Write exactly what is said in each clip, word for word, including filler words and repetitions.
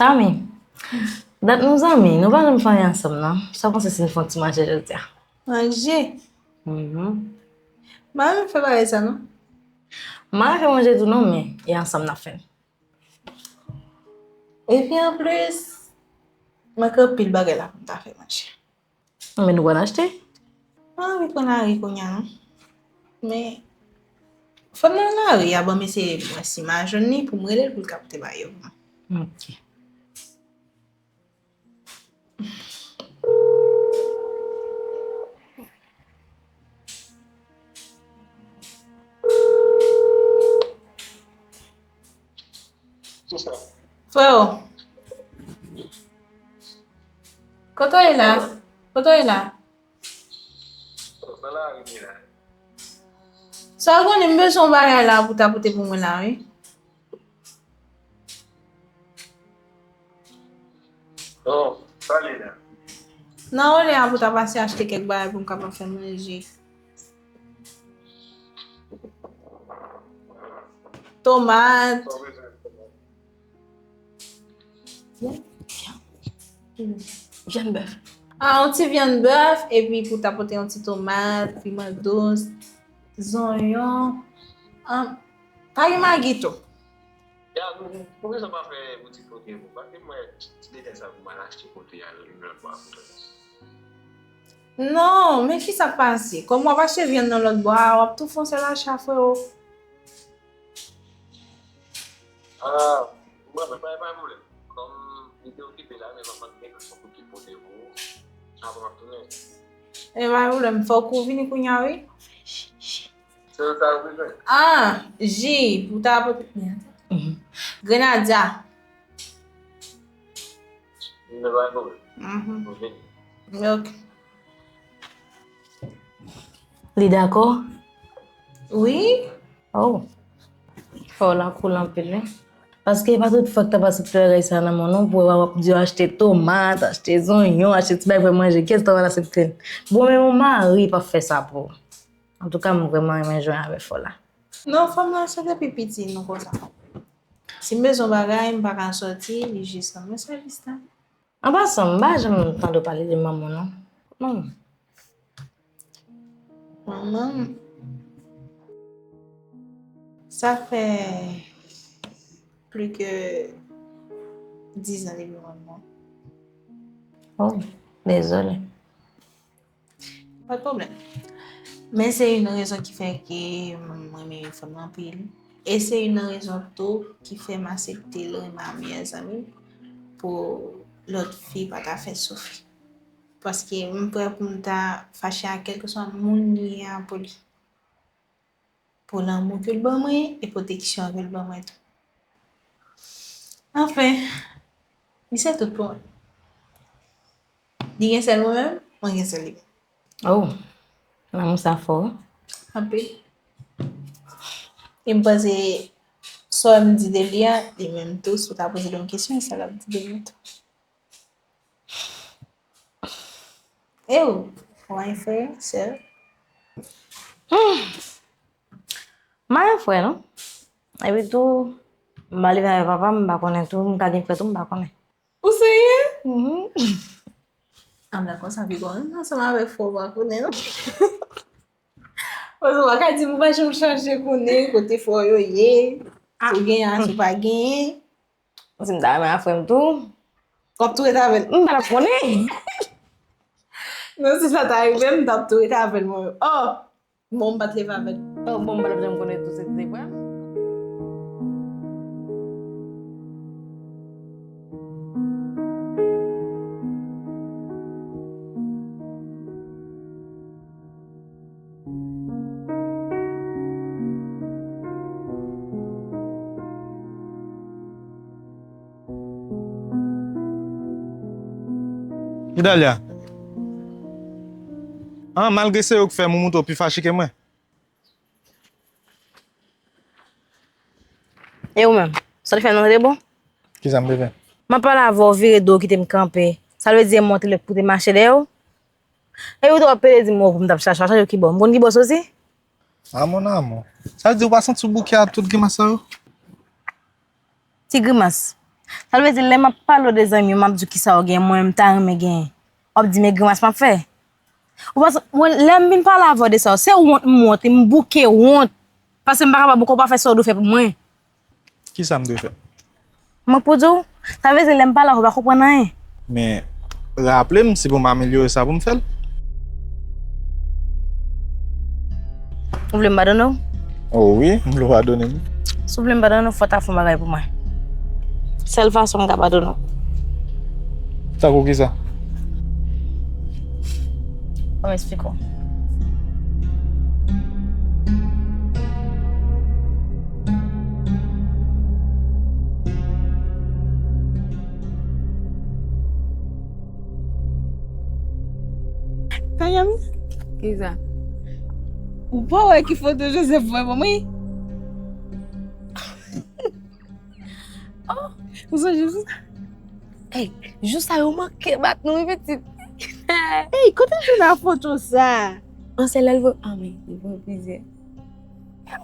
Ami, dat nou zanmi, nou pa janm fè anyen ansanm, non. Sa w panse si n fè yon ti manje jodi a? Manje? Mhm. M pa renmen fè bagay sa, non. M pa renmen fè manje tou, non, men e ansanm n ap fè l. Epi anplis, mwen gen anpil bagay la pou m ta fè manje. Men nou pral achte? Mwen anvi pran lari kounye a, non. Men, fò m nan lari a, ban m eseye wè si m a jwenn li pou m rele l pou l ka pote bagay yo pou mwen. Ok. Freo, kote w ye la? Kote w ye la? Sa w konnen, m bezwen yon bagay la pou ta pote pou mwen la, wi. Oh, sa li la? Nan olè a pou ta pase achte kèk bagay pou m kapab fè manje. Tomat. Vyann bèf. Ah, yon ti vyann bèf, epi pou ta pote yon ti tomat, piman dous, zonyon. Ah, pa gen magi tou. Ya, pou, pou, poukisa w pa fè boutik kote pou? Paske mwen, ti detay sa pou m al achte kote a, lòt bò a pou tande. Non, men kisa k pase? Kòm w ap achte vyann nan lòt bò a, w ap tou fè yon sèl acha, freo. Ah, mwen, mwen, pa, pa gen pwoblèm. Kòm li te okipe la, men m ap mande yon kout kout pote pou ou. Apre m ap tounen. E pa gen pwoblèm, fòk ou vini kounye a, wi. Se sa ou bezwen? Ah, ji, pou ta pote. Mhm. Grenadya. Li dakò? Wi. Oh. Fè w la koul anpil, wi. Paske e pa tout fwa k t ap asepte bagay sa nan men w non, pou w ap di w achte tomat, achte zonyon, achte ti bagay pou manje. Kiyès t ap asepte l? Bon, men yon mari p ap fè sa pou ou. Antouka, m vrèman renmen jwenn avè fò la. Non, fanm nan se depi piti nou konsa. Si m bezwen bagay, m pa ka sòti, li jis rann mwen sèvis la. An pasan, m pa janm tande w pale de manman w non. Manman m. Manman m, sa fè plis ke dizan depi mwen mò. Oh, dezole. Pa de pwoblèm. Men se youn nan rezon ki fè ke m renmen fanm nan anpil. E se youn nan rezon tou ki fè m aksepte l renmen meyè zanmi m pou lòt fi pa ta fè soufri. Paske m prè pou m ta fache ak kèlkeswa moun li ye a pou li. Pou lanmou ke l ban mwen e pwoteksyon ke l ban mwen tou. Anfen, li se tout pou mwen. Li gen sèl mwen menm, mwen gen sèl li menm. Oh, lanmou sa fò. Anpil. E m panse, sa w wè m di de li a, li menm tou, si w ta poze l yon kesyon, e sa l ap di de mwen tou. E ou, ou pa gen frè, sè? Hmm. M pa gen frè, non. Epi tou, m pa leve avèk papa m, m pa konnen tou, m ka gen frè tou, m pa konnen. Ou serye? Mhm. A, m dakò, sa pi bon. Ansanm avèk frè w pa konnen, non. Paske w pa ka di m ou pa janm chache konnen kote frè w yo ye, si w genyen, si w pa genyen. Si m ta renmen ak frè m tou, w ap tou ret avè l. M pa t ap konnen. Non, si sa ta rive, m t ap tou ret avè l, mwen. Oh! Bon, m pa t leve avè l. Oh, bon, m pa t ap janm konnen tou se te frè m. Idalia. An, malgre se yo k fè m, ou montre w pi fache ke mwen. E ou menm? Sa w te fè non, te bon? Kisa m te fè? M ap pale avè w, ou vire do w kite m kanpe. Sa vle di e mwen w te lèk pou te mache dèyè w? E ou t ap pede di m, o, pou m t ap chache, w ap chache ki bò? M konn ki bò w soti? Ah, mon amour. Sa vle di ou pa santi w bouke ak tout grimas sa yo? Ti grimas. Sa vle di, lè m ap pale w de zanmi w, m ap di w kisa w gen, mwen, m ta renmen genyen. W ap di, men grimas m ap fè. Ou panse, mwen, lè m vin pale avè w de sa, se wont m wont, m bouke wont. Paske m pa kapab ankò pa fè sa w dwe fè pou mwen. Kisa m dwe fè? Mwen pou di w, sa vle di lè m pale avè w, ou pa konprann anyen. Men, raple m, se pou m amelyore sa pou m fè l. Ou vle m padone w? Oh wi, m vle w padone m. Si w vle m padone w, fò w ta fè yon bagay pou mwen. Sèl fason m ka padone w. Tankou kisa? Ban m eksplike w. Tanya, m. Kisa? Ou pa wè ki foto Joseph voye ban mwen? Oh, ou sonje jou sa? Ey, jou sa yo manke bat nou, wi, pitit. Ey, kote w jwenn a foto sa? An, se lè l voye, ah, men, li voye plizyè.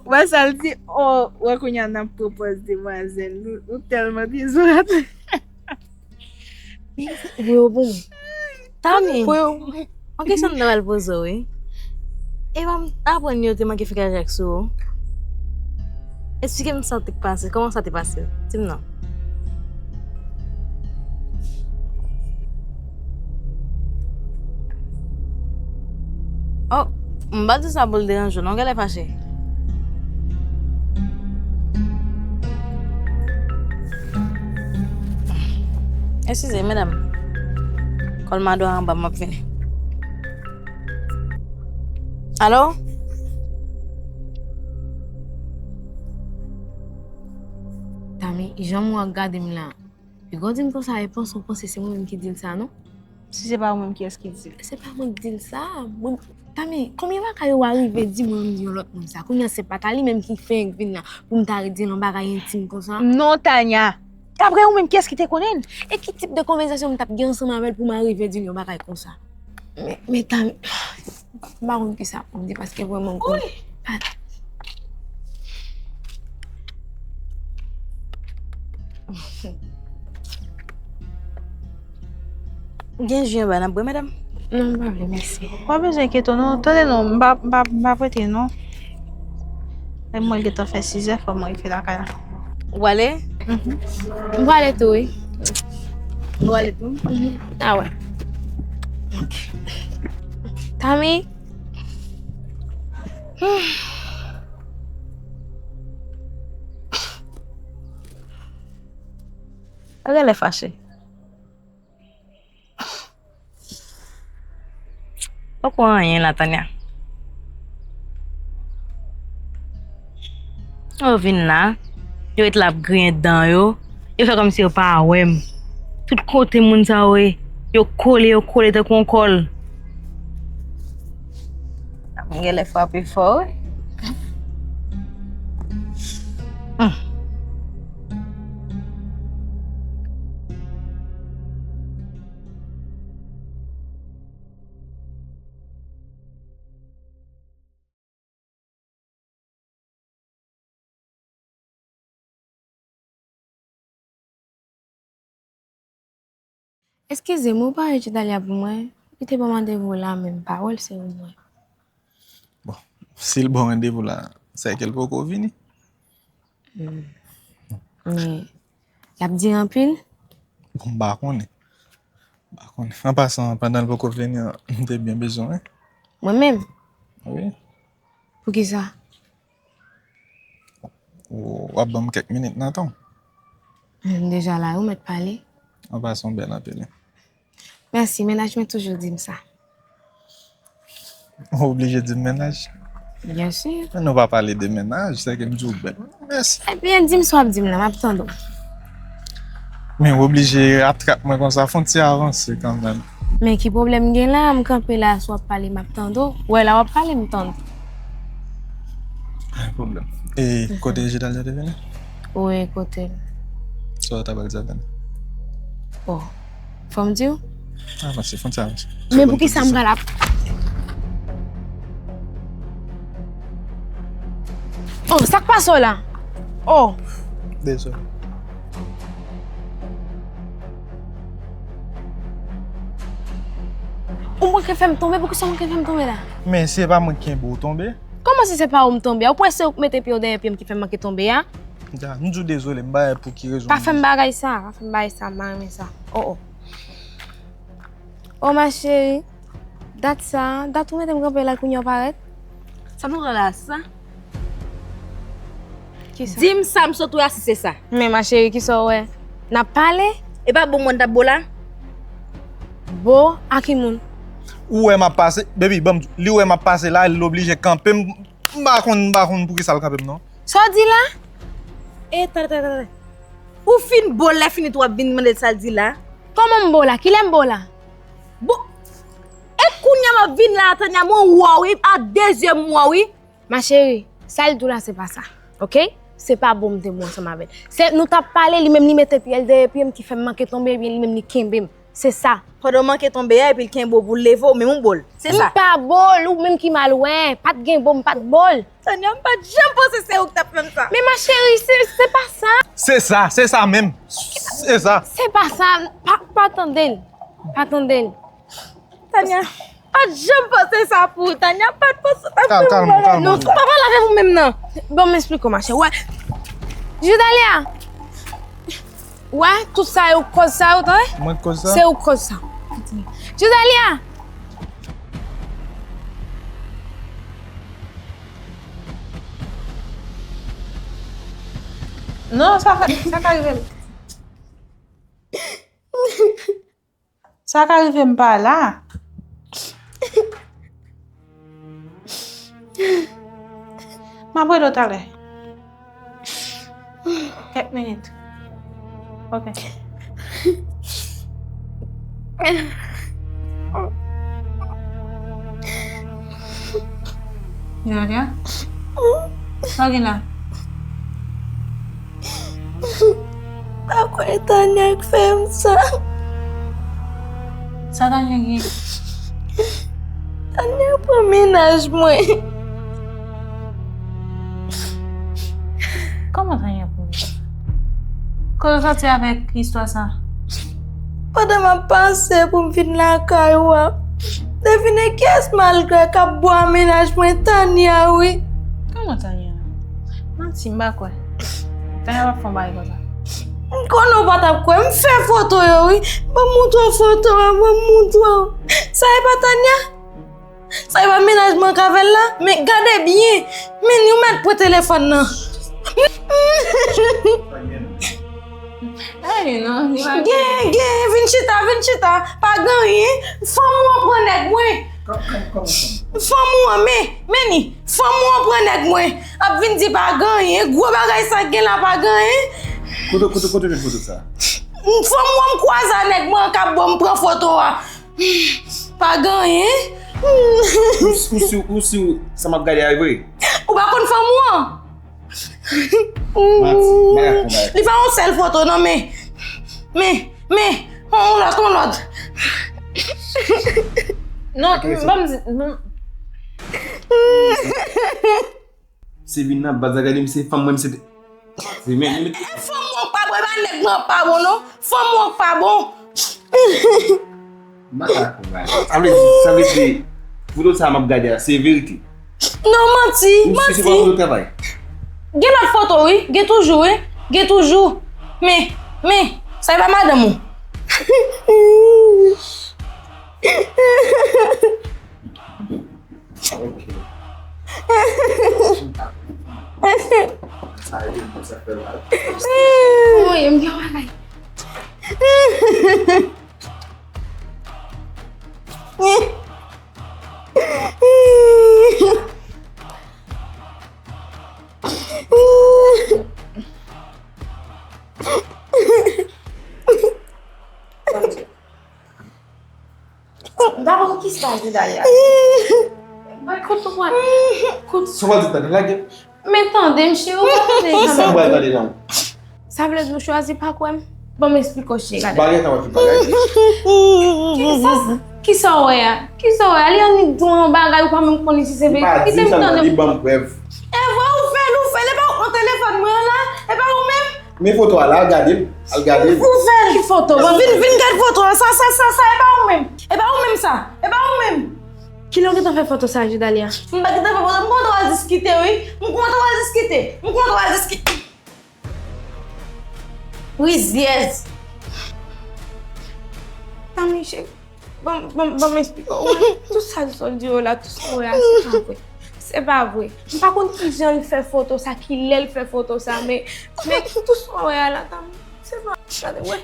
Wè sa l di, oh, wè kounye a n ap pran pòz demwazèl. Nou, nou tèlman dezolat. Voye yo pou mwen. Tami, voye yo pou mwen. Yon kesyon m ta pral poze w, wi. E pa m aprann yo te manke fè kajak sou ou. Eksplike m sa te pase, kòman sa te pase? Di m non. Oh, m pa di sa pou l deranje w, non, genlè fache. Eskize, medam. Kòlmado a anba, m ap vini. Alo? Tami, jan mwen ap gade m la, piga w di m konsa, e panse w panse se mwen menm ki di l sa, non? Si se pa ou menm, kiyès ki di l? Se pa mwen ki di l sa. Mwen, Tami, konbyen bagay ou arive di mwen yon lòt moun sa? Kounye a se pa ta li menm ki fenk vin la pou m ta redi l yon bagay entim konsa? Non, Tanya. Daprè ou menm, kiyès ki te konnen l? E ki tip de konvèsasyon m t ap gen ansanm avè l pou m arive di l yon bagay konsa? Men, men Tami, m pa konn kisa pou m di paske vrèman m konn. Gen ji anba, n ap bwè, medam? Non, m pa vle, mèsi. Pa bezwen enkyete w, non. Tande non, m pa, m pa, m pa prete, non. Lè mwen gentan fè sizè, fò mwen rive lakay la. Ou ale? Mhm. M prale tou, wi. Ou ale tou? Mhm. Ah wè. Ok. Tami? Ou genlè fache. Poko anyen la, Tanya. Yo vin la, yo ret la ap griyen dan yo, yo fè kòmsi yo pa wè m. Tout kote moun sa yo ye, yo kole, yo kole tankou yon kòl. M genlè frape fò, wi. Hmm. Eskize m, ou pa rele Dalia pou mwen? Li te ban m randevou la, men m pa wè l, se ou mwen. Bon, si l ba w randevou la, sa vle di ke l poko vini. Hmm. Men, y ap di anpil? Bon, m pa konnen. M pa konnen. An pasan, pandan l poko vini an, m te byen bezwen w, wi. Mwen menm? Wi. Poukisa? Ou, w ap ban m kèk minit nan tan w? M deja la, ou mèt pale. An pasan, w bèl anpil, wi. Mèsi, mennaj mwen toujou di m sa. Ou oblije di m mennaj? Byen si. Men nou pa pale de mennaj, sa vle di ke m di w bèl. Mèsi. Ebyen, di m sa w ap di m la, m ap tande w. Men w oblije atrap mwen konsa, fè yon ti avanse kanmenm. Men ki pwoblèm gen la, m kanpe la, si w ap pale, m ap tande w. Ou wè la w ap pale, m tande w. Pa gen pwoblèm. E kote Gidalda te vini? Wi, kote l. Sa w ta pral di avè l? Oh. Fò m di w? Avanse, fò n ti avanse. Men poukisa m pral ap... Oh, sa k pase w la? Oh. Dezole. Ou manke fè m tonbe, poukisa w manke fè m tonbe la? Men se pa mwen ki kenbe w tonbe. Kòman si se pa ou m tonbe a? Ou kwè se ou k mete pye w dèyè pye m ki fè m manke tonbe a? Da, m di w dezole, m pa wè pou ki rezon. Pa fè m bagay sa, pa fè m bagay sa, m pa renmen sa. Oh, oh. Oh, ma chérie, dat sa, dat ou mete m kanpe la kounye a w parèt? Sa m sot wè la, sa? Kisa? Di m sa m sot wè a si se sa. Men ma chérie, kisa w wè? N ap pale? E pa bon mwen t ap bo la? Bo? A ki moun? Ou wè m ap pase, baby, ban m di w, li wè m ap pase la, li oblije kanpe m, m pa konn, m pa konn poukisa l kanpe m non. Sa w di la? E, tande, tande, tande. Ou fin bo l, lè fini tou w ap vin mande l sa l di la? Kòman m bo la? Kilè m bo la? Bon, e kounye a m ap vin la, Tania, mwen wè w wi, a de zye m wè w wi. Ma chérie, sa l di w la se pa sa, oke? Se pa bon m te bon ansanm avè l. Se, nou t ap pale, li menm li mete pye l dèyè pye m ki fè m manke tonbe, ebyen li menm li kenbe m. Se sa. Pandan w manke tonbe a, epi l kenbe w pou l leve w, menm ou bo l. Se sa. M pa bo l, ou menm ki mal wè. Pa t gen bo, m pa t bo l. Tania, m pa t janm panse se ou k t ap fè m sa. Men ma chérie, se, se pa sa. Se sa, se sa menm. Se sa. Se pa sa. Pa, pa tande l. Pa tande l. Tania, pa t janm panse sa pou ou, Tania, pa t panse sa pou ou. Kalm, kalm, kalm. Non, pa pale avè m ou menm nan. Bon, m esplike w, ma chérie. Wè. Judalia. Wè, tout sa yo koz sa yo, tande? Mwen koz sa? Se ou koz sa. Judalia. Non, sa ka, sa ka rive m. Sa ka rive m pa la. M ap rele w talè. Kèk minit. Ok. Gloria? Sa w gen la? Pa kwè Tania k fè m sa. Sa Tania gen? Tania pran mennaj mwen. Kòman Tania pran mennaj? Kote w soti avèk istwa sa? Pandan m ap pase pou m vin lakay ou a, devine kiyès malgre k ap bwè mennaj mwen, Tania wi. Kòman Tania? Manti, m pa kwè. Tanya p ap fè yon bagay konsa. M konnen w pa t ap kwè. M fè foto yo, wi. Ban m montre w foto a, ban m montre w. Sa e pa Tanya? Sa e pa mennaj mwen k avè l la? Men gade byen. Men ni w mèt pran telefòn nan. Ay, non, li pa gen, gen, vin chita, vin chita. Pa gen anyen. Fanm ou an pran nèg mwen. Kòm, kòm, kòm, kòm. Fanm ou an, men, men ni. Fanm ou an pran nèg mwen. Ap vin di pa gen anyen. Gwo bagay sa k gen la pa gen anyen. Kote, kote, kote w jwenn foto sa? Fanm ou an m kwaze a nèg mwen an k ap ban m pran foto a. Pa gen anyen. Ou, ou si, ou si sa m ap gade a vre? Ou pa konn fanm ou an? Manti, bagay konbay. Li pa yon sèl foto non, men, men, men, yon lòt, yon lòt. Non, ban m di, non. Se vin nan baz la gade m se fanm mwen, m se te, se men, men. E fanm ou an k pa bon, e pa nèg mwen an k pa bon, non. Fanm ou an k pa bon. M pa ka konprann. Sa vle di, sa vle di, foto sa m ap gade a, se verite. Non, manti, manti. Ou si se pa foto travay? Gen lòt foto, wi. Gen toujou, wi. Gen toujou. Men, men, sa e pa madanm ou. Ok. Sa e, sa fè mal. Woy, m gen yon bagay. Dabò, kisa Judalia? Bay kout ou pran. Kout. Sa w di tande lage? Men tande m cheri, ou pa tande kanmenm. Sa m pral tande nan. Sa vle di ou chwazi pa kwè m? Ban m esplike w cheri, gade. Bagay sa w ap di bagay. Kisa, kisa w wè a? Kisa w wè a? Li annik di w yon bagay ou pa menm konnen si se verite. Kite m tande. Li ban m prèv. E vre ou fè l, ou fè l, e pa ou pran telefòn mwen an la? E pa ou menm? Men foto a la, al gade l, al gade l. Ou fè l. Ki foto? Vin, vin gad foto a. Sa, sa, sa, sa, e pa ou menm. E pa ou menm sa. E pa ou Kilè w gentan fè foto sa, Judalia? M pa gentan fè foto, m konn w al diskite, wi. M konn w al diskite. M konn w al diskite. Rizyèz. Tami, cheri, ban, ban, ban m eksplike w. Ou wè, tout sa l sot di yo la, tout sa w wè a, se pa vre. Se pa vre. M pa konn kijan l fè foto sa, kilè l fè foto sa, men, men tout sa w wè a la, Tami, se pa, gade, wè.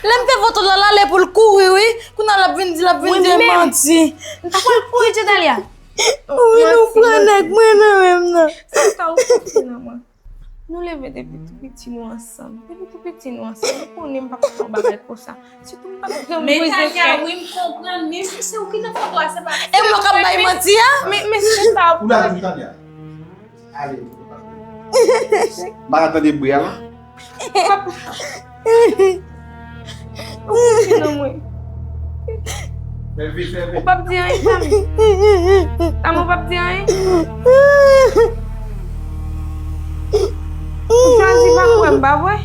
Lè m fè foto la, l ale pou l kouri, wi. Kounye a l ap vin di, l ap vin di manti. M ta pral kouri, Judalia. Wi, nou pran nèg mwen nan men m nan. Sa w fè nan mwen? Nou leve depi tou piti nou ansanm. Depi tou piti nou ansanm. Ou konnen m p ap fè yon bagay konsa. Sitou m p ap janm brize kè. Men Tania, wi, m konprann, men si se ou ki nan foto a, se pa. E mwen k ap bay manti a? Men, men se pa. Ou la, Tania. Ale. M pa ka tande bri a la. Ou p ap di anyen, Tami? Tami, ou p ap di anyen? Ou chwazi pa kwè m, pa vre?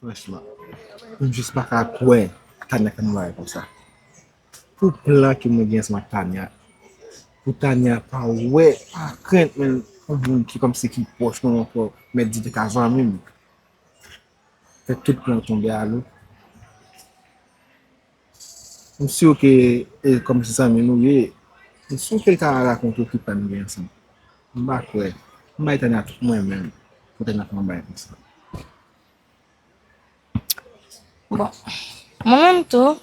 Franchman, m jis pa ka kwè Tania fè m bagay konsa. Pou plan ke mwen gen ansanm ak Tania, pou Tania pa wè, pa krent, men yon moun ki kòmsi ki pwòch mwen ankò, mèt di te ka zanmi m. Fè tout plan tonbe a lo. M si ke, e, kòm se zanmi nou ye, m si ke l ka rakonte w ki plan nou gen ansanm. M pa kwè. M bay Tania tout mwen menm pou Tania fè yon bagay konsa. Bon, mwen menm tou,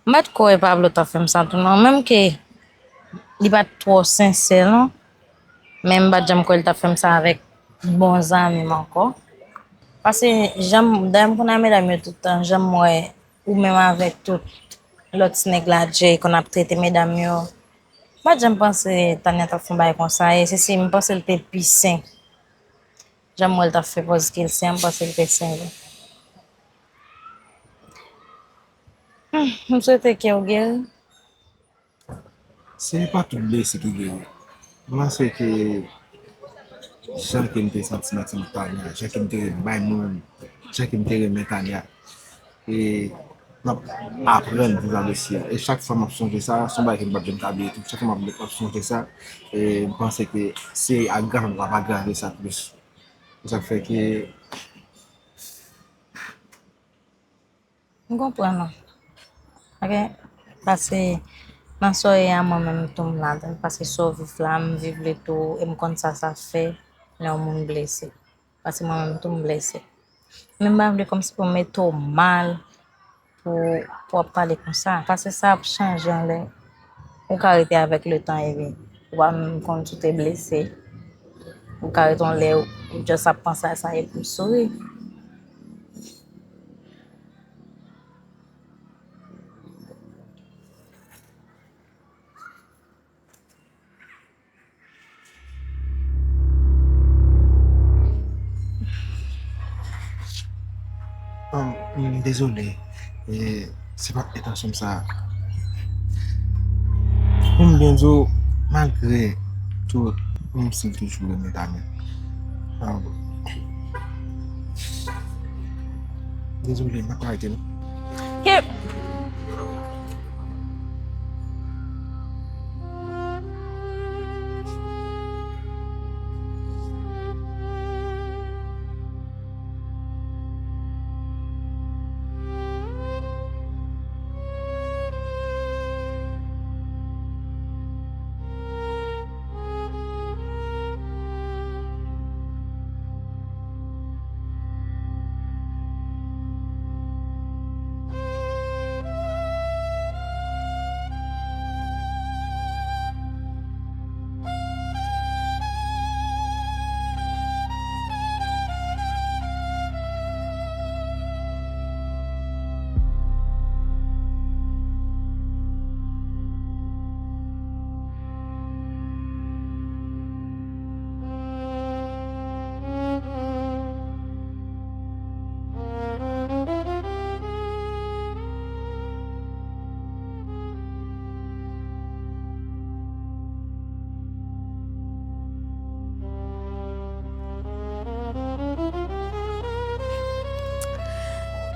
m pa t kwè Pablo t ap fè m sa tou non, menm ke li pa t twò sensè non. Men m pa t janm kwè l t ap fè m sa avèk bon zanmi m ankò. Paske jan m, dayè m konn a medam yo tout tan, jan m wè ou menm avèk tout lòt ti nèg la, Jay konn ap trete medam yo. M pa t janm panse Tania t ap fè yon bagay konsa, e se si m panse l te pi sen. Jan m wè l t ap fè pòz ke l sen an, m panse l te sen vre. Hmm, m swete ke w geri. Se pa tout blese ki geri. M panse ke jan ke m te santi m ansanm ak Tania, jan ke m te ret bay moun, jan ke m te renmen Tania, e m ap aprann viv avèk sa. E chak fwa m ap sonje sa, se yon bagay ke m p ap janm ka bliye tou. Chak fwa m ap, m ap sonje sa, e m panse ke se agrave, m ap agrave sa plis. Se sa k fè ke M konprann ou. Ok. Paske nan sa w ye a, mwen menm tou m ladan l. Paske sa w viv la, m viv li tou, e m konn sa sa fè lè yon moun blese. Paske mwen menm tou m blese. Men m pa vle kòmsi pou m mete w mal pou, pou w ap pale konsa. Paske sa ap chanje anlè. Ou ka rete avèk letan, epi ou pa menm konn si w te blese. Ou ka rete yon lè, ou just ap panse a sa epi w souri. Ahn, m dezole. E, se pa t entansyon m sa. Pou m byen di w, malgre tout, menm si m toujou renmen Tania. Ahn, dezole, m pa ka rete non. Ke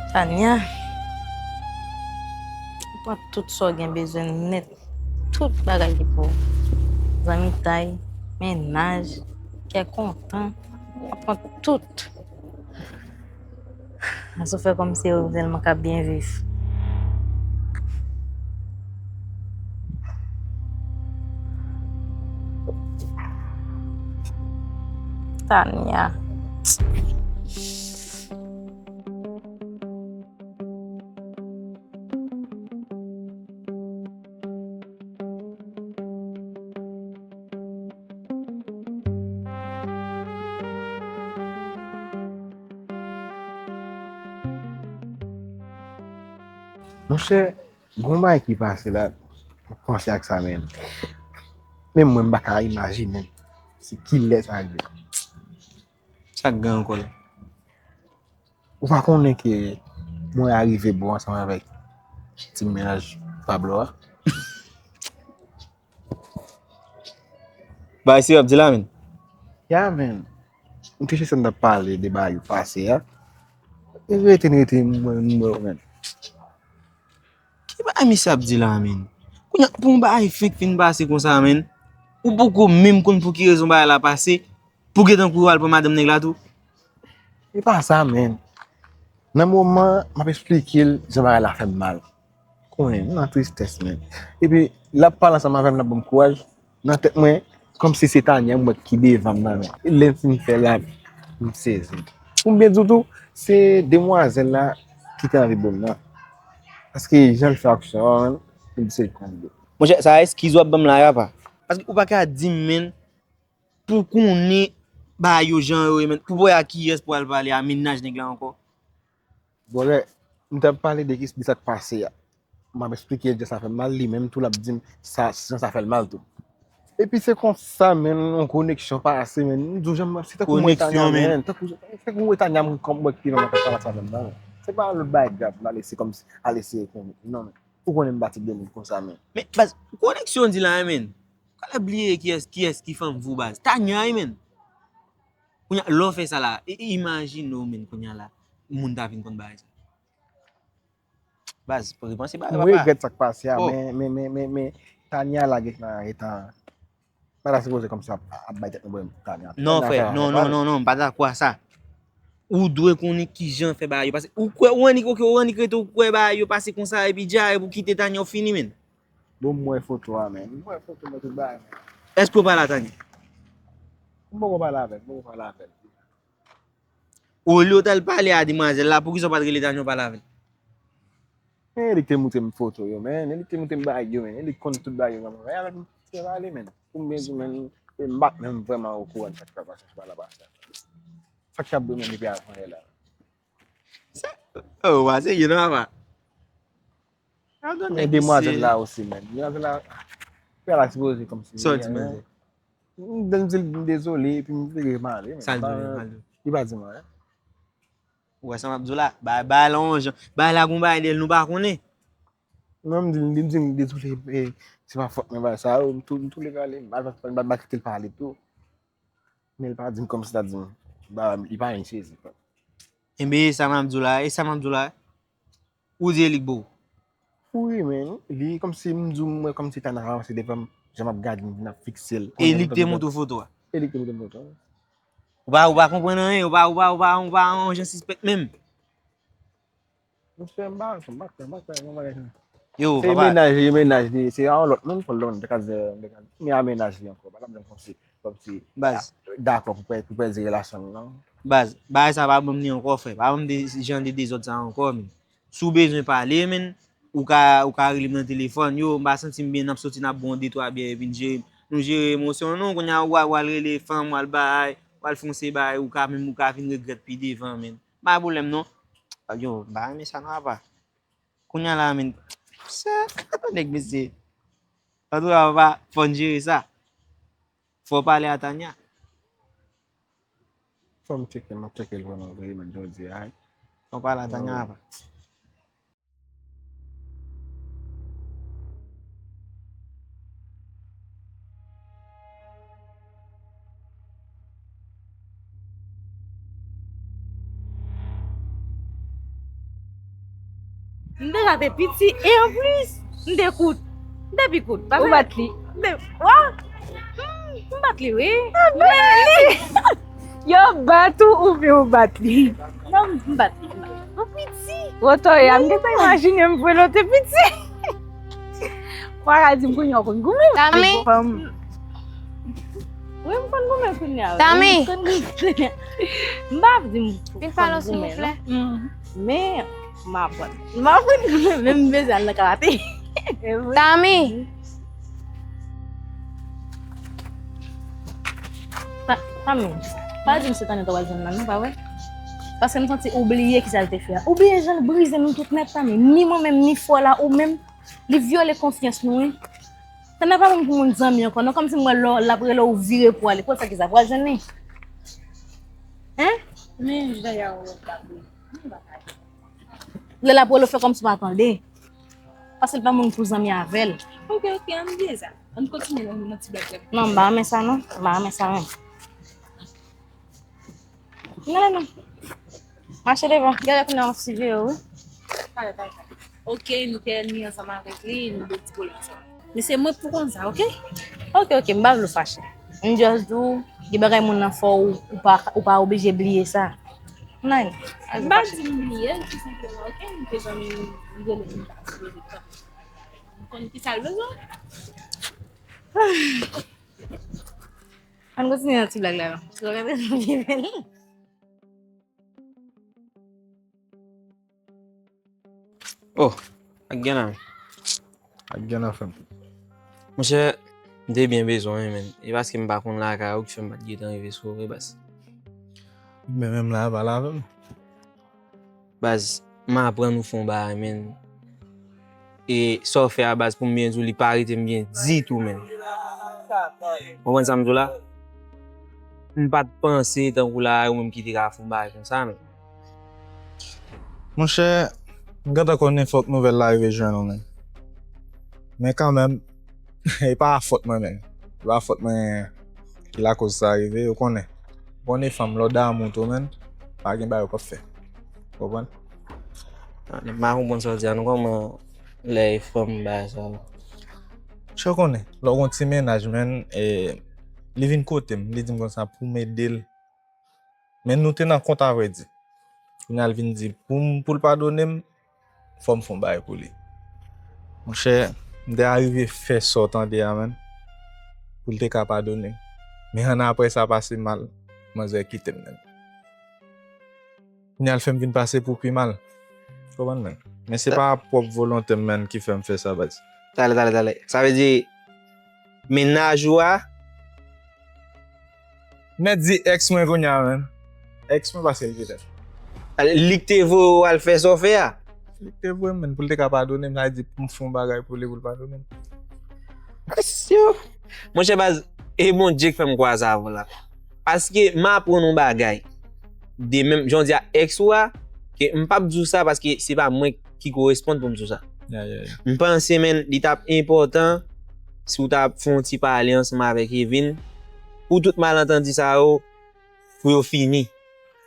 Tania, ou pran tout sa w gen bezwen nèt. Tout bagay ki pou ou. Zanmitay, mennaj, kè kontan. Ou pran tout. Mas ou fè kòmsi ou tèlman ka byen viv. Tania. Monchè, gon bagay ki pase la, m ap panse ak sa menm. Menm mwen, m pa ka imajine se kilè sa ye. Sa k gen ankò la? Ou pa konnen ke mwen arive bò ansanm avèk ti mennaj Pablo a? Bagay serye w ap di la, menn? Ya, menn. M te chèche sa n t ap pale de bagay yo pase a. E rete, n rete, m wè, m wè w, menn. Ki bagay misye ap di la, menn? Kounye a, pou yon bagay fenk fin pase konsa, menn, ou poko menm konn pou ki rezon bagay la pase, pou gentan kouri al pran madanm nèg la tou? E pa sa, menn. Nan moman, m ap esplike l jan bagay la fè m mal. Konnen, m nan tristès, menn. Epi, l ap pale ansanm avè m, l ap ban m kouraj. Nan tèt mwen, kòmsi se Tania m wè ki devan m nan, men lè m fin fè la, m sezi. Pou m byen di w tou, se demwazèl la ki te anvi bo m nan. Paske jan l fè aksyon an, m di se l k konn li. Monchè, sa eskiz w ap ban m la a, pa? Paske ou pa ka di m, menn, pou konnen bagay yo jan yo ye, menn, pou w wè a kiyès pou al pale a mennaj nèg la ankò. Brother, m t ap pale de kis-, de sa k pase a. M ap esplike l jan sa fè m mal, li menm tou l ap di m sa, jan sa fè l mal tou. Epi se konsa, menn, yon koneksyon pase, menn. M di w jan m, se tankou mwen Tania, menn. Tankou, tankou mwen Tania, m konn mwen ki nan sa menm nan. Se pa lòt bagay grav, m ale se kòmsi, ale se konn, non, menn. Ou konnen m pa tip de moun konsa, menn. Men, baz, koneksyon di la, menn. Ou ka bliye kiyès, kiyès ki fanm vou, baz. Tania, wi, menn. Kounye a, lè w fè sa la, i-, i-, imajine w, menn, kounye a la, moun ta vin konn bagay sa. Baz, pou repanse bagay, papa. Mwen regrèt sa k pase a, men, men, men, men, men, Tania la gentan, gentan, pa ta sipoze kòmsi ap, ap bay tèt nou pwoblèm pou Tania. Non, frè, non, non, non, non, m pa dakò a sa. Ou dwe konnen kijan fè bagay yo pase. Ou kwè, ou annik, oke, ou annik rete, ou kwè bagay yo pase konsa, epi dja, epi w kite Tania, w fini, menn. Bon, m wè foto a, menn. M wè foto, m wè tout bagay, menn. Èske w pale a Tania? M poko pale avè l, m poko pale avè l. Olye w t al pale a demwazèl la, poukisa w pa t rele Tania w pale avè l? Men, e li k te montre m foto yo, menn. E li k te montre m bagay yo, menn. E li k konn tout bagay yo, menn. Men avèk m, se pa li, menn. Pou m byen di, menn, e m pa t menm vrèman okouran de sa k t ap pase sou pale a pase a. Sa k t ap domine depi avan yè la. Sa, oh, wa, serye non, papa. Sa w di nèg demwazèl la osi, menn. Demwazèl la, frè la sipoze kòmsi. Sa w di, menn? M di l m dezole, epi m vire m ale, menn. Sa l di, menn? Li pa di m anyen. Ou wè sa m ap di w la? Bay, bay la yon jan. Bay la gon bagay dèyè l nou pa konnen. Non, m di l, m di l dezole, e, se pa fòt mwen, bagay sa yo, m tou, m tou leve ale, m pa, m pa, m pa kite l pale tou. Men l pa di m kòmsi ta di m, ba, li pa anyen sezi. Enben, e sa m ap di w la, e sa m ap di w la. Ou di e li k bo w? Wi, men, li kòmsi m di w, m wè kòmsi Tania ap avanse devan m, jan m ap gade l, m vin ap fikse l. E li k te montre w foto a? E li k te montre m foto a. Ou pa, ou pa konprann anyen, ou pa, ou pa, ou pa, ou pa yon jan sispèk menm. Monchè, m pa, m pa kwè, m pa kwè nan bagay sa. Yo, papa. Se mennaj li, mennaj li, se a yon lòt moun, fò l lòt moun, te ka di, te ka di, men a mennaj li ankò, pa t ap janm kòmsi, kòmsi, baz, dakò pou pè-, pou pèdi relasyon nou, non. Baz, bagay sa pa ban m li ankò, frè, pa ban m de, jan de dezòd sa ankò, men. Si w bezwen pale, menn, ou ka, ou ka rele m nan telefòn, yo, m pa santi m byen, n ap soti, n ap bwè yon de twa byè, epi n jere, nou jere emosyon nou, kounye a, w a, w al rele fanm, w al bay, w al fè yon seri bagay, ou ka menm, ou ka vin regrèt pi devan, menn. Pa gen pwoblèm non. Yo, m pa renmen sa non, apa. Kounye a la, menn. Se, nèg mesye. Antouka, papa, fò n jere sa. Fò w pale a Tania. Fò m tcheke l, m ap tcheke l vrèman vre, menn, jodi a, wi. Fò w pale a Tania, apa. M deja te piti, e anplis, m te kout. M te pi kout. Ou bat li? M te, wa? Hmm, m bat li, wi. Men li, yo bat ou oubyen ou bat li? Non, m bat li. Ou piti. Wotoya, m gentan imajine m vre lè w te piti. Ou pa ka di m kounye a w konn goumen. Tami. Wi, m konn goumen kounye a, wi. Tami. M konn goumen kounye a. M pa di m konn goumen, non. Vin pale yon silvouplè. Men, m aprann. M aprann goumen, men m bezwen al nan karate. Tami. Ta-, Tami, pa di m se tande w al jwenn nan, non, pa vre? Paske m santi ou bliye kisa l te fè a. Ou bliye jan l brize nou tout nèt, Tami. Ni mwen menm, ni frè w la, ou menm, li vyole konfyans nou, wi. Tande pa moun pou moun zanmi ankò, non, kòmsi m wè lè l ap rele w vire pou ale. Pou sa kisa, pou al jwenn li? Hein? Men, Jaya, ou pa vre. Lè l ap rele w, fè kòmsi w pa tande. Paske l pa moun pou zanmi avè l. Ok, ok, ann bliye sa. Ann kontinye nan, nan ti blag la. Non, m pa renmen sa, non. M pa renmen sa, menm. Non, non. Mache devan. Gade kounye a yon ti vye, wi. Pale, pale, pale. Ok, nou te ènmi ansanm avèk li, nou de ti pwoblèm ansanm. Men se mwen k pou konn sa, ok? Ok, ok, m pa vle w fache. M just di w, gen bagay moun nan fè w, ou pa, ou pa oblije bliye sa. Nan, m pa di m bliye l, tou senpleman, ok? M te zanmi, m rele m pa sipoze tan. M konn ki sa l bezwen. Ann kontinye nan ti blag la, non. Paske w rete nan vye bèl. Oh, ak gen la. Ak gen la, frè m. Monchè, m te byen bezwen w, men e paske m pa konn lakay ou ki fè m pa t gentan rive sou ou, wi, baz. Men menm la, pale avè m. Baz, m aprann ou fè yon bagay, men. E sa w fè a, baz, pou m byen di w, li pa rete m byen ditou, men. Ou konprann sa m di w la? M pa t panse tankou la, ou menm ki te ka fè yon bagay konsa, men. Monchè, m gentan konnen fòk nouvèl la rive jwenn ou, men. Men kanmenm, e pa fòt mwen, men. E pa fòt mwen ki lakoz sa rive, ou konnen. Konnen fanm, lè w damou tou, men, pa gen bagay ou p ap fè. Ou konprann? Ah, m pa konprann sa w di a, non, kòman lè e fanm bagay sa la? Monchè, ou konnen, lè w gon ti mennaj, men, e, li vin kote m, li di m konsa pou m ede l. Men nou te nan kont, avrèdi. Kounye a l vin di pou m, pou l padone m, fò m fè yon bagay pou li. Monchè, m te arive fè sa w tande a, menn, pou l te ka padone m. Men annapre sa pase mal, manzè kite m, menn. Kounye a l fè m vin pase pou pi mal. Konprann, menn? Men se pa pwòp volonte m, menn, ki fè m fè sa, baz. Talè, talè, talè. Sa vle di, mennaj ou a, Mèt di èks mwen kounye a, menn. Èks mwen, paske l te tèt. Li k te voye w al fè sa w fè a? Li k te voye m, menn, pou l te ka padone m, sa vle di pou m fè yon bagay pou li, pou l padone m. Asyo. Monchè baz, e Bondye k fè m kwaze avè w la. Paske m aprann yon bagay de menm, jan w di a èks ou a, ke m p ap di w sa paske se pa mwen ki koresponn pou m di w sa. Ya, ya, ya. M panse, menn, li t ap enpòtan si w ta fè yon ti pale ansanm avè Kevin, pou tout malantandi sa yo, pou yo fini.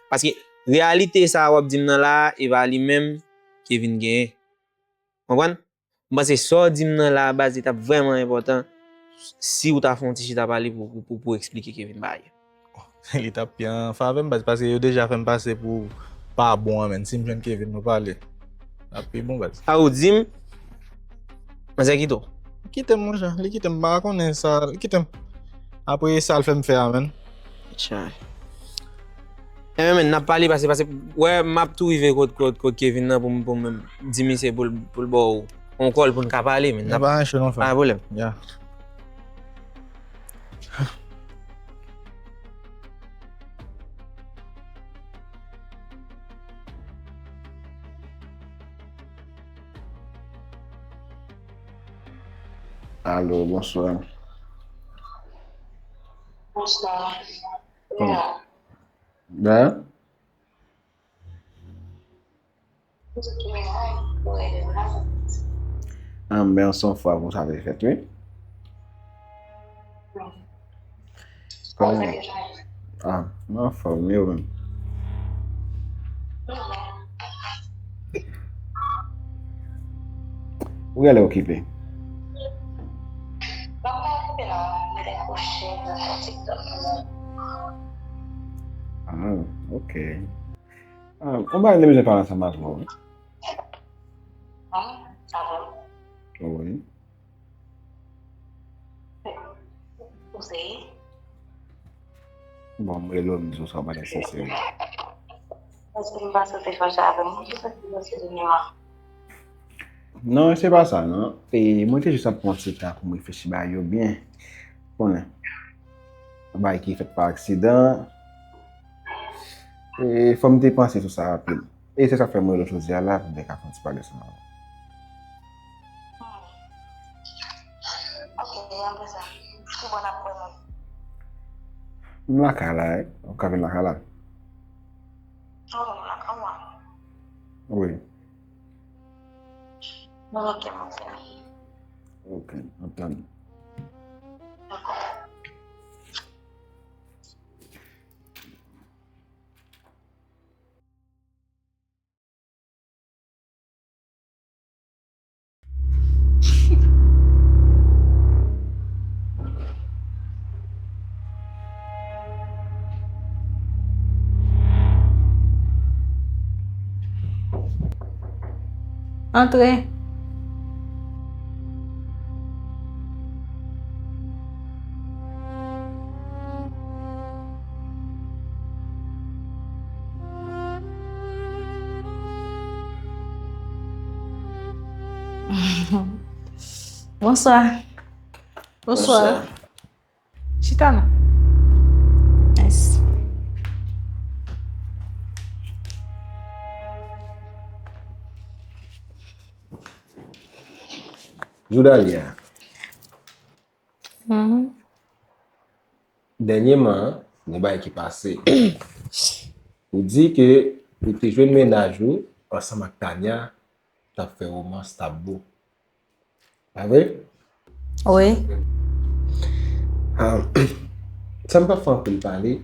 Paske reyalite sa a w ap di m nan la a, e pa li menm Kevin genyen. Konprann? M panse sa w di m nan la a, baz, li t ap vrèman enpòtan si w ta fè yon ti chita pale pou, pou, pou, pou eksplike Kevin bagay yo. Li t ap pi an favè m, baz, paske yo deja fè m pase pou pa bon an, menn. Si m jwenn Kevin, nou pale. L ap pi bon, baz. A, ou di m, manzè kite w? Kite m, monchè. Li kite m, m pa konnen sa, li kite m. Apre sa l fè m fè a, menn. Chay. Enben, menn, n ap pale, pase, pase, wè, m ap tou rive kot, kot, kot Kevin nan pou m, pou m di misye pou l, pou l ba w yon kòl pou n ka pale, menn. N ap, pa anyen cho non, frè. Pa gen pwoblèm. Ya. Alo, bonswa. Bonswa. Kòman? Da? Ah, men se yon fwa pou sa te fèt, wi. Kòman? Ah, mwen anfòm, e ou menm? Ou genlè okipe? M pa okipe non, m te kouche nan TikTok. Ah, ok. Ah, yon bagay m te bezwen pale ansanm avè w, wi. Ah, sa vre? Wi. Ou se? Bon, m rele w, m di w sa w pa nesesè. Èske m panse w te fache avè m? Ou te santi w se de nwa? Non, se pa sa, non. E mwen te jis ap pran ti tan pou m reflechi bagay yo byen. Konnen. Yon bagay ki fèt pa aksidan. E fò m te panse sou sa rapid. E se sa k fè m rele w jodi a la pou m te ka fè yon ti pale ansanm avè w. Hmm. Ok, apre sa, ki bò n ap wè nou? M lakay la, wi. Ou ka vin lakay la? Oh, lakay ou a? Wi. Bon, ok, mon frè. Ok, antann. Dakò. Antre. Bonswa. Bonswa. Bonswa. Chita non. Mèsi. Joudalia. Mhm. Dènyèman, gen bagay ki pase. Ou di ke ou te jwenn mennaj ou ansanm ak Tania, t ap fè womans, t ap bo. Pa vre? Wi. Ah, sa m p ap fè anpil pale,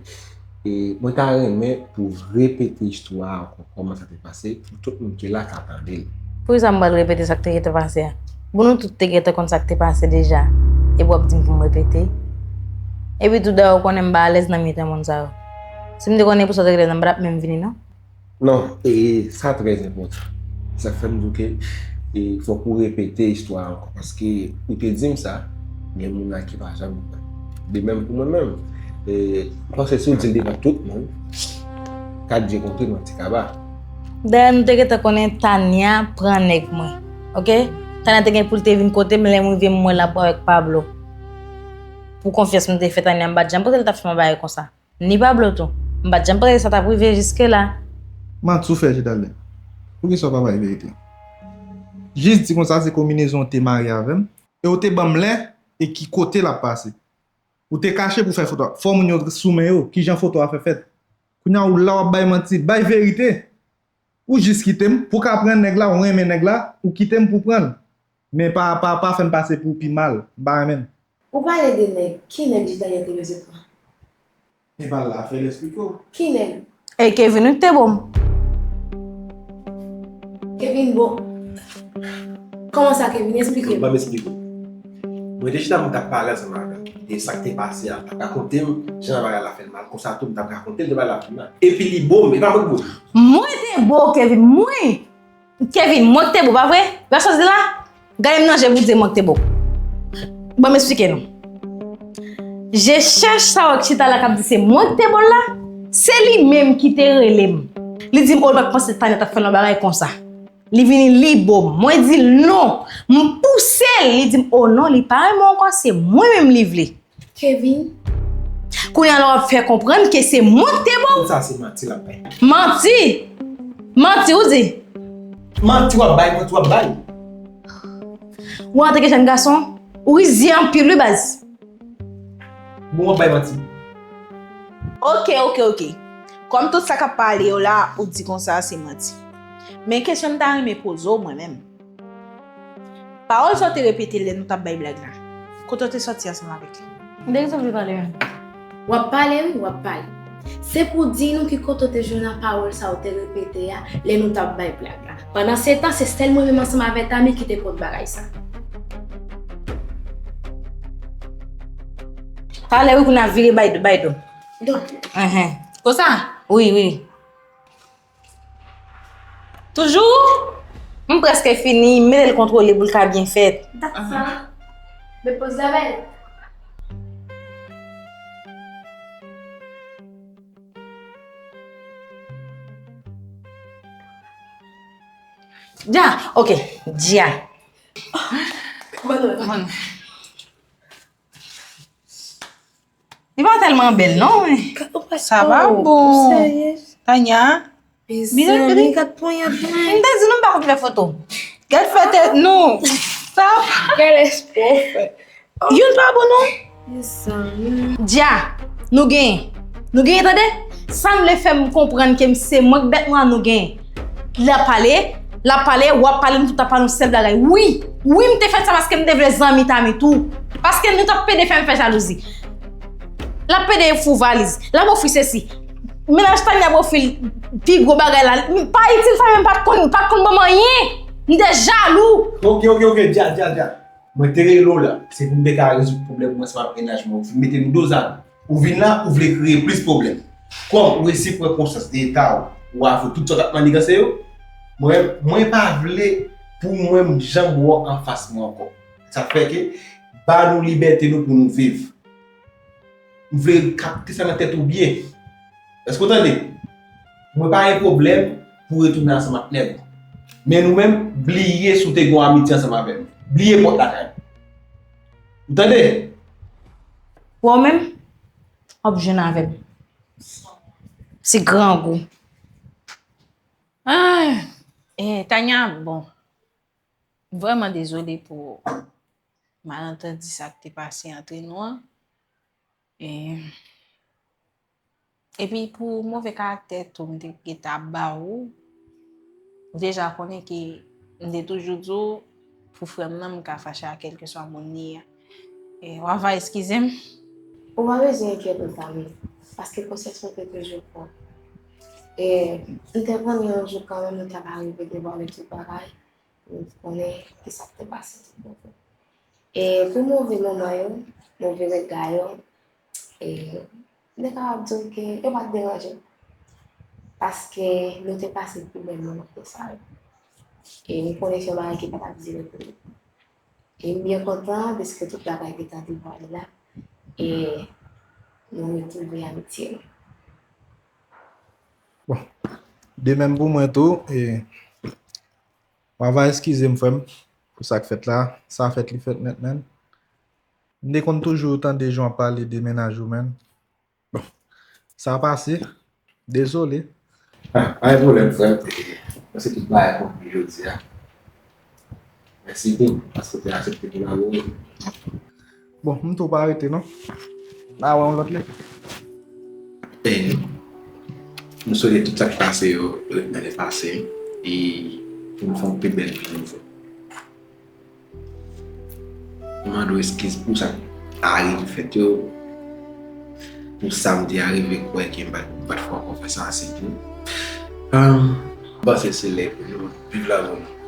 e mwen ta renmen pou w repete istwa a ankò, kòman sa te pase, pou tout moun ki la ka tande l. Poukisa m pral repete sa k te gentan pase a? Bon, nou tout te gentan konn sa k te pase deja, epi w ap di m pou m repete? Epi tou, dayè, ou konnen m pa alèz nan mitan moun sa yo. Si m te konnen pou sa w te rele m nan, m pa t ap menm vini, non. Non, e sa trè enpòtan. Sa k fè m di w ke, e, fòk ou repete istwa a ankò, paske ou te di m sa, gen moun la ki pa janm kwè. De menm pou mwen menm, e, m panse si w di l devan tout moun, kat je kontre nan ti kaba. Dayè, nou te gentan konnen Tania pran nèg mwen, oke? Tania te gen pou l te vin kote m, lè m rive m wè l ap avèk Pablo. Pou konfyans m te fè Tania, m pa t janm panse l t ap fè m yon bagay konsa. Ni Pablo tou. M pa t janm panse sa t ap rive jiske la. Manti w fè, Jedalè. Poukisa w pa bay verite? Jis di konsa se konbinezon w te marye avè m, e w te ban m lè e ki kote l ap pase. Ou te kache pou fè foto a. Fò moun yo sou men yo, kijan foto a fè fèt. Kounye a ou la w ap bay manti. Bay verite. Ou jis kite m pou w ka pran nèg la, ou renmen nèg la, ou kite m pou w pran l. Men pa, pa, pa fè m pase pou w pi mal, m pa renmen l. Ou pale de nèg, ki nèg Jidalyen te bezwen pran? E pa la fè l esplike w. Ki nèg? E Kevin wi k te bo m. Kevin bo. Kòman sa Kevin? Esplike m. Ban m esplike w. Mwen te chita, mwen t ap pale ansanm avè l. E sa k te pase a, l t ap rakonte m jan bagay la fè l mal. Konsa tou, m t ap rakonte l jan bagay la fè l mal. Epi li bo m, e pa mwen k bo l. Mwen te bo Kevin, mwen! Kevin, mwen k te bo, pa vre? Gade sa w di la? Gade m nan je pou w di mwen k te bo. Ban m esplike nou. Je chèch sa w k chita la k ap di se mwen k te bo l la, se li menm ki te rele m. Li di m, o, l pa t panse Tania t ap fè l yon bagay konsa. Li vini, li bo m. Mwen di l non. M pouse l. Li di m, o non, li pa renmen w ankò, se mwen menm li vle. Kevin. Kounye a la w ap fè konprann ke se mwen k te bo w. Tout sa se manti l ap bay. Manti? Manti ou di? Manti w ap bay, manti w ap bay. Ou antanke jèn gason, ou rizye anpil wi baz. Bon, w ap bay manti. Oke, oke, oke. Kòm tout sa k ap pale yo la, ou di konsa se manti. Men kesyon m ta renmen poze w mwen menm. Pawòl sa w te repete lè nou t ap bay blag la, kote w te sòti ansanm avèk li? M te gentan vle pale menm. W ap pale wi, w ap pale. Se pou di nou ki kote w te jwenn nan pawòl sa w te repete a lè nou t ap bay blag la. Pandan se tan, se sèl mwen menm ansanm avè Tami ki te kont bagay sa. Talè wi pou n ap vire bay, bay do. Do. Enhen. Konsa? Wi, wi. Toujou? M prèske fini, mete l kontwole pou l ka byen fèt. Dat sa. Depoze avè l. Dja, ok, Dja. Bonn nwit. Bonn nwit. Li pa tèlman bèl non, men. Sa pa bon. Tanya. Mezanmi, gad ponyèt mwen. M te di nou m pa konn fè foto. Gad fè tèt nou. Sa pa. Gad espwa w fè. Youn pa bon non. Mezanmi. Dja, nou genyen. Nou genyen tande? Sa n vle fè m konprann ke m se mank bèt nwa nou genyen. L ap pale, l ap pale, w ap pale, nou tout ap pale yon sèl bagay. Wi, wi, m te fè sa paske m te vle zanmi Tami tou. Paske nou t ap pede fè m fè jalouzi. L ap pede fou valiz. L ap ofri sesi. Mennaj Tanya ap ofri l pi gwo bagay la. Pa itil sa menm pa t konn, pa t konn ban m anyen. M te jalou. Ok, ok, ok, Dja, Dja, Dja. Mwen te rele w la, se pou m te ka rezoud pwoblèm mwen ansanm ak mennaj mwen. Ou fin mete m do zam. Ou vin la, ou vle kreye plis pwoblèm. Kòm ou resi pran konsyans de eta w, ou avwe tout sa w t ap maniganse yo, mwen, mwen pa vle pou mwen m janm wè w anfas mwen ankò. Sa fè ke, ba nou libète nou pou nou viv. M vle kapte sa nan tèt ou byen. Èske w tande? Mwen pa gen pwoblèm pou w retounen ansanm ak nèg ou. Men nou menm, bliye si w te gen yon amitye ansanm avè m. Bliye pòt lakay. Ou tande? Wè w menm, w ap jwenn avè m. Se grangou. Ah, eh, Tanya, bon. M vrèman dezole pou malantandi sa k te pase antre nou an. E, epi pou move karaktè tou m te gentan ap ba ou, ou deja konnen ke m te toujou di w, pou frè m nan, m ka fache ak kèlkeswa moun li ye a. E, w ava eskize m. Ou pa bezwen enkyete w, Tami, paske konsyans mwen te toujou pwòp. E, m te konnen yon jou kanmenm, nou ta ka rive devwale tout bagay. Ou konnen ki sa k te pase tout bon vre. E pou move moman yo, move rega yo, e m te kapab di w ke yo pa t deranje m. Paske nou te pase pi bèl moman ke sa yo. E m konnen se yon bagay ki pa t ap dire pou nou. E m byen kontan dèske tout bagay gentan devwale la. E nou retwouve amitye nou. Bon, de menm pou mwen tou, e w ava eskize m, frè m, pou sa k fèt la. Sa fèt, li fèt nèt, menn. M te konn toujou tande jan w ap pale de mennaj ou, menn. Bon, sa pase. Dezole. Ah, pa gen pwoblèm, frè m. Paske tout bagay konpli jodi a. Mèsi tou, paske w te aksepte kolabore. Bon, m tou pa rete non. N a wè yon lòt lè. E, m swete tout sa k pase yo ret nan lepase e pou n fè yon pi bèl vi nouvo. M mande w eskiz pou sa k arive fèt yo, pou sa m te arive kwè ke m pa t, m pa t fè w konfyans ase tou. Ahn, m panse se lè pou nou viv lavi nou.